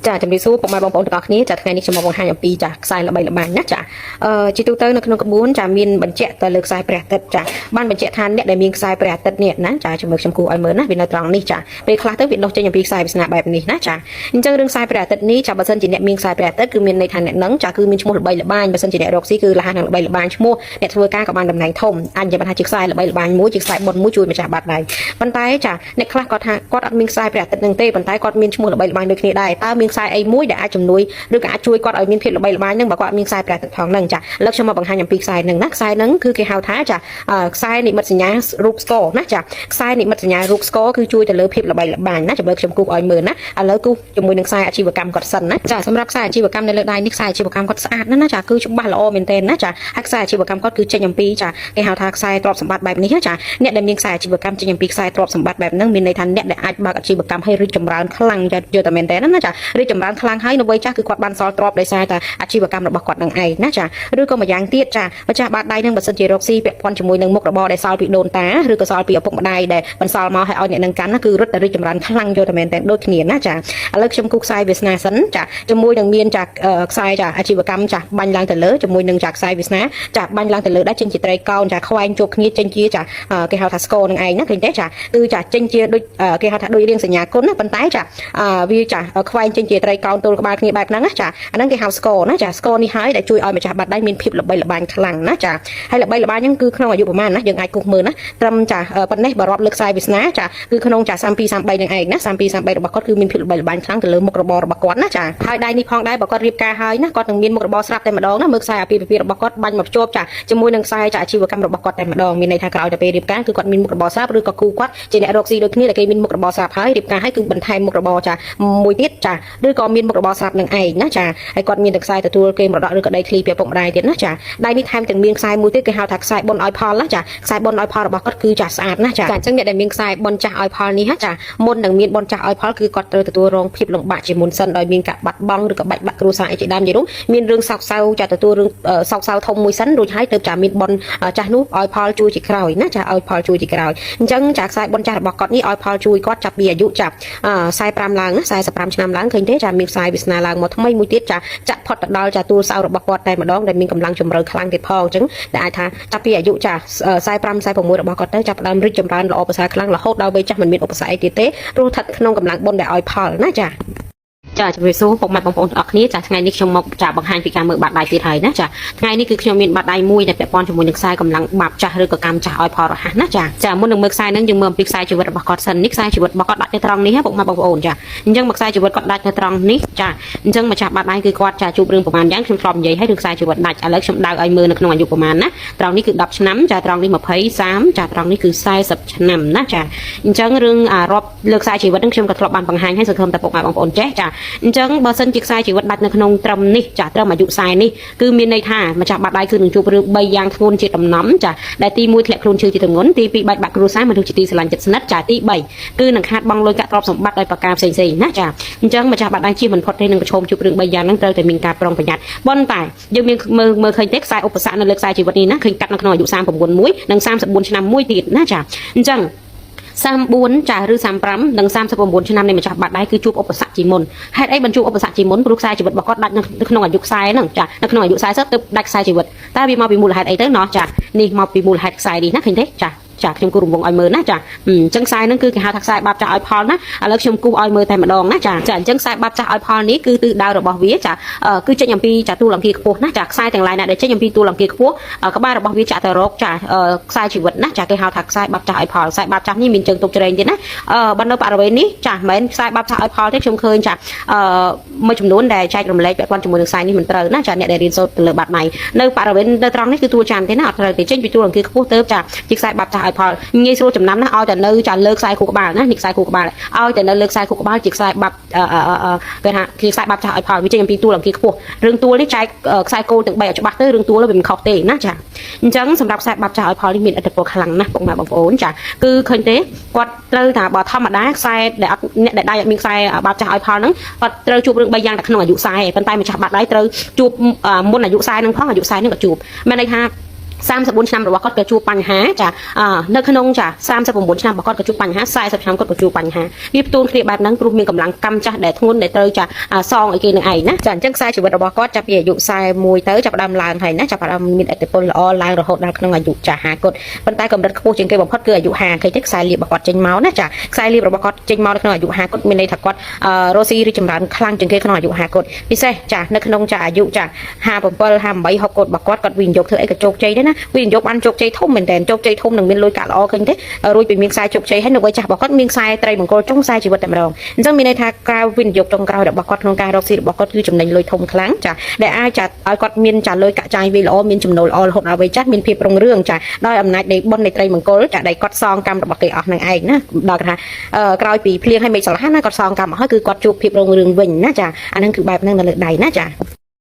ចាជំរាបសួរពុកម៉ែបងប្អូនទាំងអស់គ្នាចាថ្ងៃនេះខ្ញុំមកបង្ហាញអំពីចាខ្សែល្បីល្បាញណាចាអឺជាទូទៅនៅក្នុងក្បួនចាមានបញ្ជាក់ទៅលើខ្សែព្រះអាទិត្យចាបានបញ្ជាក់ថាអ្នកដែលមានខ្សែព្រះអាទិត្យនេះណាចាជំរឿខ្ញុំគូឲ្យមើលណាវានៅត្រង់នេះចាពេលខ្លះទៅវាដុះចេញអំពីខ្សែវាសនាបែបនេះណាចាអញ្ចឹងរឿងខ្សែព្រះអាទិត្យនេះចាបើសិនជាអ្នកមានខ្សែព្រះអាទិត្យគឺមានន័យថាអ្នកនឹងចាគឺមានឈ្មោះល្បីល្បាញបើសិនជាអ្នករកស៊ីគឺលះនឹងល្បីល្បាញឈ្មោះអ្នកធ្វើការក៏បានតំណែងធំអញនិយាយថាជាខ្សែល្បីល្បាញមួយជាខ្សែបុណ្យមួយជួយម្ចាស់បាត់ដែរប៉ុន្តែចាអ្នកខ្លះគាត់ថាគាត់អត់មានខ្សែព្រះអាទិត្យនឹងទេប៉ុន្តែគាត់មានឈ្មោះល្បីល្បាញដូចគ្នាដែរតើមានខ្សែអីមួយដែលអាចជំនួយឬក៏អាចជួយគាត់ឲ្យមានភាពល្បីល្បាញនឹងបើគាត់មានខ្សែព្រះអាទិត្យផងនឹងចាលើកខ្ញុំមកបង្ហាញអំពីខ្សែនឹងណាខ្សែនឹងគឺគេហៅថាចាខ្សែនិមិត្តសញ្ញារូបស្គរណាចាខ្សែនិមិត្តសញ្ញារូបស្គរគឺជួយទៅលើភាពល្បីល្បាញណាចាំមើលខ្ញុំគូសឲ្យមើលណាឥឡូវគូសជាមួយនឹងខ្សែអាជីវកម្មគាត់សិនណាចាសម្រាប់ខ្សែអាជីវកម្មនៅលើដៃនេះខ្សែអាជីវកម្មគាត់ស្អាតណាស់ណាចាគឺច្បាស់ល្អមែនទែនណាចាហើយខ្សែអាជីវកម្មគាត់គឺចេញអំពីចាគេហៅថាខ្សែទ្រព្យសម្បត្តិបែបនេះណាចាអ្នកដែលមានខ្សែអាជីវកម្មចេញអំពីខ្សែទ្រព្យសម្បត្តិបែបហ្នឹងមានន័យថាអ្នកដែលអាចបើកអាជីវកម្មឲ្យរីកចម្រើនខ្លាំងចាយល់តែមែនទែនណាចារីកចម្រើនខ្លាំងហើយនៅវ័យចាស់គឺគាត់បានសល់ទ្រព្យដោយសារតែអាជីវកម្មរបស់គាត់នឹងឯងណាចាឬក៏ម្យ៉ាងទៀតចាម្ចាស់បាតដៃនឹងបើសិនជារកស៊ីពាក់ព័ន្ធជាមួយនឹងមុខរបរដែលសល់ពីដូនតាឬក៏សល់ពីឪពុកម្ដាយដែលបន្សល់មកឲ្យឲ្យអ្នកនឹងកាន់ណាគឺរត់តែរីកចម្រើនខ្លាំងយកតែមែនទែនដូចគ្នាណាចាឥឡូវខ្ញុំគូខ្សែវាសនាសិនចាជាមួយនឹងមានចាខ្សែចាអាជីវកម្មចាបាញ់ឡើងទៅលើជាមួយនឹងចាខ្សែវាសនាចាបាញ់ឡើងទៅលើដែរចេញជាត្រីកោណចាខ្វែងជួបគ្នាចេញជាចាគេហៅថាស្គរនឹងឯងណាឃើញទេចាគឺចាចេញជាដូចគេហៅថាដូចរៀងសញ្ញាគុណណាប៉ុន្តែចាវាចាខ្វែងចេញជាត្រីកោណទល់ក្បាលគ្នាបែបហ្នឹងណាចាអាហ្នឹងគេហៅស្គរណាចាស្គរនេះហើយដែលជួយឲ្យម្ចាស់បាត់ដៃមានភាពល្បីល្បាញខ្លាំងណាចាហើយល្បីល្បាញហ្នឹងគឺក្នុងអាយុប្រហែលណាយើងអាចគូសមើលណាត្រឹមចាប៉ុណ្ណេះបើរាប់លើខ្សែវាសនាចាគឺក្នុងចា32 33នឹងឯងណា32 33របស់គាត់គឺមានភាពល្បីល្បាញខ្លាំងទៅលើមុខរបររបស់គាត់ណាចាហើយដៃនេះផងដែរបើគាត់រៀបការហើយណាគាត់នឹងមានមុខរបរស្រាប់តែម្ដងណាមើលខ្សែអាពាហ៍ពិពាហ៍របស់គាត់បាញ់មកភ្ជាប់ចាជាមួយនឹងខ្សែចាអាជីវកម្មរបស់គាត់តែម្ដងមានន័យថាក្រោយទៅពេលរៀបការគឺគាត់មានមុខរបរស្រាប់ឬក៏គូគាត់ជាអ្នករកស៊ីដូចគ្នាដែលគេមានមុខរបរស្រាប់ហើយរៀបការហើយគឺបន្ថែមមុខរបរចាមួយទៀតចាឬក៏មានមុខរបរស្រាប់នឹងឯងណាចាហើយគាត់មានតែខ្សែទទួលគេមរតកឬក៏ដីធ្លីពីឪពុកម្ដាយទៀតណាចាដៃនេះថែមទាំងមានខ្សែមួយទៀតគេហៅថាខ្សែបុណ្យឲ្យផលណាចាខ្សែបុណ្យឲ្យផលរបស់គាត់គឺចាស្អាតណាចាអញ្ចឹងអ្នកដែលមានខ្សែបុណ្យចាស់ឲ្យផលនេះណាចាមុននឹងមានបុណ្យចាស់ឲ្យផលគឺគាត់ត្រូវទទួលរងភាពលំបាកជាមុនសិនដោយមានការបាត់បង់ឬក៏បាច់បាក់គ្រួសារអីជាដើមនិយាយរួមមានរឿងសោកសៅចាទទួលរឿងសោកសៅធំមួយសិនរួចហើយទើបចាមានបុណ្យចាស់នោះឲ្យផលជួយជាក្រោយណាចាឲ្យផលជួយជាក្រោយអញ្ចឹងចាខ្សែបុណ្យចាស់របស់គាត់នេះឲ្យផលជួយគាត់ចាប់ពីអាយុចាប់45ឡើងណា45ឆ្នាំឡើងឃើញទេចាមានខ្សែវាសនាឡើងមកថ្មីមួយទៀតចាចាក់ផុតទៅដល់ចាទួលសៅរបស់គាត់តែម្ដងដែលមានកម្លាំងជំរឿខ្លាំងទៀតផងអញ្ចឹងដែលអាចថាចាប់ពីអាយុចា45 46របស់គាត់ទៅចាប់ផ្ដើមរីកចម្រើនល្អប្រសើរខ្លាំងរហូតដល់វ័យចាស់មិនមានឧបសគ្គអីទៀតទេព្រោះស្ថិតក្នុងកម្លាំងបុណ្យដែលឲ្យផលណាចាចាជំរាបសួរពុកម៉ែបងប្អូនទាំងអស់គ្នាចាថ្ងៃនេះខ្ញុំមកចាបង្ហាញពីការមើលបាតដៃទៀតហើយណាចាថ្ងៃនេះគឺខ្ញុំមានបាតដៃមួយដែលពាក់ព័ន្ធជាមួយនឹងខ្សែកម្លាំងបាបចាស់ឬក៏កម្មចាស់ឲ្យផលរហ័សណាចាចាមុននឹងមើលខ្សែហ្នឹងយើងមើលអំពីខ្សែជីវិតរបស់គាត់សិននេះខ្សែជីវិតរបស់គាត់ដាច់នៅត្រង់នេះហ៎ពុកម៉ែបងប្អូនចាអញ្ចឹងមកខ្សែជីវិតគាត់ដាច់នៅត្រង់នេះចាអញ្ចឹងម្ចាស់បាតដៃគឺគាត់ចាជួបរឿងប្រហែលយ៉ាងខ្ញុំធ្លាប់និយាយឲ្យរឿងខ្សែជីវិតដាច់ឥឡូវខ្ញុំដៅឲ្យមើលនៅក្នុងអាយុប្រហែលណាត្រង់នេះគឺ10ឆ្នាំចាត្រង់នេះ20 30ចាត្រង់នេះគឺ40ឆ្នាំណាចាអញ្ចឹងរឿងអារាប់លើខ្សែជីវិតហ្នឹងខ្ញុំក៏ធ្លាប់បានបង្ហាញឲ្យសង្ឃឹមតែពុកម៉ែបងប្អូនចេះចាអញ្ចឹងបើសិនជាខ្សែជីវិតដាច់នៅក្នុងត្រឹមនេះចាត្រឹមអាយុ40នេះគឺមានន័យថាម្ចាស់បាត់ដៃគឺនឹងជួបរឿង3យ៉ាងធ្ងន់ជាដំណំចាដែលទី1ធ្លាក់ខ្លួនឈឺជាទម្ងន់ទី2បែកបាក់គ្រួសារមនុស្សជាទីស្រឡាញ់ជិតស្និទ្ធចាទី3គឺនឹងខាតបង់លុយកាក់ទ្រព្យសម្បត្តិដោយប្រការផ្សេងៗណាចាអញ្ចឹងម្ចាស់បាត់ដៃជៀសមិនផុតទេនឹងប្រឈមជួបរឿង3យ៉ាងហ្នឹងត្រូវតែមានការប្រុងប្រយ័ត្នប៉ុន្តែយើងមានមើលមើលឃើញទេខ្សែឧបសគ្គនៅលើខ្សែជីវិតនេះណាឃើញកាត់នៅក្នុងអាយុ39មួយនិង34ឆ្នាំមួយទៀតណាចាអញ្ចឹង34ចាឬ35និង39ឆ្នាំនៃម្ចាស់បាត់ដៃគឺជួបឧបសគ្គជាមុនហេតុអីបានជួបឧបសគ្គជាមុនព្រោះខ្សែជីវិតរបស់គាត់ដាច់នៅក្នុងអាយុខ្សែហ្នឹងចានៅក្នុងអាយុ40ទៅដាច់ខ្សែជីវិតតែវាមកពីមូលហេតុអីទៅណោះចានេះមកពីមូលហេតុខ្សែនេះណាឃើញទេចាចាខ្ញុំគូររង្វង់ឲ្យមើលណាចាអញ្ចឹងខ្សែហ្នឹងគឺគេហៅថាខ្សែបាបចាស់ឲ្យផលណាឥឡូវខ្ញុំគូសឲ្យមើលតែម្ដងណាចាចាអញ្ចឹងខ្សែបាបចាស់ឲ្យផលនេះគឺទិសដៅរបស់វាចាគឺចេញអំពីចាទូលអង្គាខ្ពស់ណាចាខ្សែទាំងឡាយណាដែលចេញអំពីទូលអង្គាខ្ពស់ក្បាលរបស់វាចាក់ទៅរកចាខ្សែជីវិតណាចាគេហៅថាខ្សែបាបចាស់ឲ្យផលខ្សែបាបចាស់នេះមានជើងទុកជ្រែងទៀតណាអឺបើនៅបរិវេណនេះចាមិនមែនខ្សែបាបចាស់ឲ្យផលទេខ្ញុំឃើញចាអឺមួយចំនួនដែលចែករំលែកពាក់ព័ន្ធជាមួយនឹងខ្សែនេះមិនត្រូវណាចាអ្នកដែលរៀនសូត្រទៅលើបាត់ដៃនៅបរិវេណនៅត្រង់នេះគឺទួលច័ន្ទទេណាអត់ត្រូវទេចេញពីទួលអង្គាខ្ពស់ទៅចាជាខ្សែបាបចាស់ឲ្យផលងាយស្រួលចំណាំណាឲ្យតែនៅចាលើខ្សែខួរក្បាលណានេះខ្សែខួរក្បាលឲ្យតែនៅលើខ្សែខួរក្បាលជាខ្សែបាប់គេថាជាខ្សែបាប់ចាស់ឲ្យផលវាចេញអំពីទួលអង្គាខ្ពស់រឿងទួលនេះចែកខ្សែគោលទាំង3ឲ្យច្បាស់ទៅរឿងទួលវាមិនខុសទេណាចាអញ្ចឹងសម្រាប់ខ្សែបាប់ចាស់ឲ្យផលនេះមានឥទ្ធិពលខ្លាំងណាស់ពុកម៉ែបងប្អូនចាគឺឃើញទេគាត់ត្រូវថាបើធម្មតាខ្សែដែលអត់អ្នកដែលដៃអត់មានខ្សែបាប់ចាស់ឲ្យផលហ្នឹងគាត់ត្រូវជួបរឿង3យ៉ាងតែក្នុងអាយុ40ប៉ុន្តែម្ចាស់បាត់ដៃត្រូវជួបមុនអាយុ40ហ្នឹងផងអាយុ40ហ្នឹងក៏ជួបមានន័យថា 34ឆ្នាំរបស់គាត់ក៏ជួបបញ្ហាចានៅក្នុងចា39ឆ្នាំរបស់គាត់ក៏ជួបបញ្ហា40ឆ្នាំគាត់ក៏ជួបបញ្ហាវាផ្ទួនគ្នាបែបហ្នឹងព្រោះមានកម្លាំងកម្មចាស់ដែលធ្ងន់ដែលត្រូវចាសងឲ្យគេនឹងឯងណាចាអញ្ចឹងខ្សែជីវិតរបស់គាត់ចាប់ពីអាយុ41ទៅចាប់ផ្ដើមឡើងហើយណាចាប់ផ្ដើមមានឥទ្ធិពលល្អឡើងរហូតដល់ក្នុងអាយុចា50គាត់ប៉ុន្តែកម្រិតខ្ពស់ជាងគេបំផុតគឺអាយុ50ឃើញទេខ្សែលៀបរបស់គាត់ចេញមកណាចាខ្សែលៀបរបស់គាត់ចេញមកនៅក្នុងអាយុ50គាត់មានន័យថាគាត់រស់ស៊ីរីចម្រើនខ្លាំងជាងគេក្នុងអាយុ50គាត់ពិសេសចានៅក្នុងចាអាយុចា57 58 60គាត់របស់គាត់គាត់វិនិយោគធ្វើអីក៏ជោគជ័យដែរណាវិនិយោគបានជោគជ័យធំមែនតើជោគជ័យធំនឹងមានលុយកាក់ល្អឃើញទេរួចពីមានខ្សែជោគជ័យហើយនៅវ័យចាស់របស់គាត់មានខ្សែត្រីមង្គលចុងខ្សែជីវិតតែម្ដងអញ្ចឹងមានន័យថាការវិនិយោគចុងក្រោយរបស់គាត់ក្នុងការរកស៊ីរបស់គាត់គឺចំណេញលុយធំខ្លាំងចាដែលអាចចាឲ្យគាត់មានចាលុយកាក់ចាយវាល្អមានចំណូលល្អរហូតដល់វ័យចាស់មានភាពរុងរឿងចាដោយអំណាចនៃបុណ្យនៃត្រីមង្គលចាដែលគាត់សងកម្មរបស់គេអស់នឹងឯងណាដល់គេថាក្រោយពីភ្លៀងឲ្យមេឃស្រឡះណាគាត់សងកម្មអស់ហើយគឺគាត់ជួបភាពរុងរឿងវិញណាចាអាហ្នឹងគឺបែបហ្នឹងនៅលើដៃណាចា។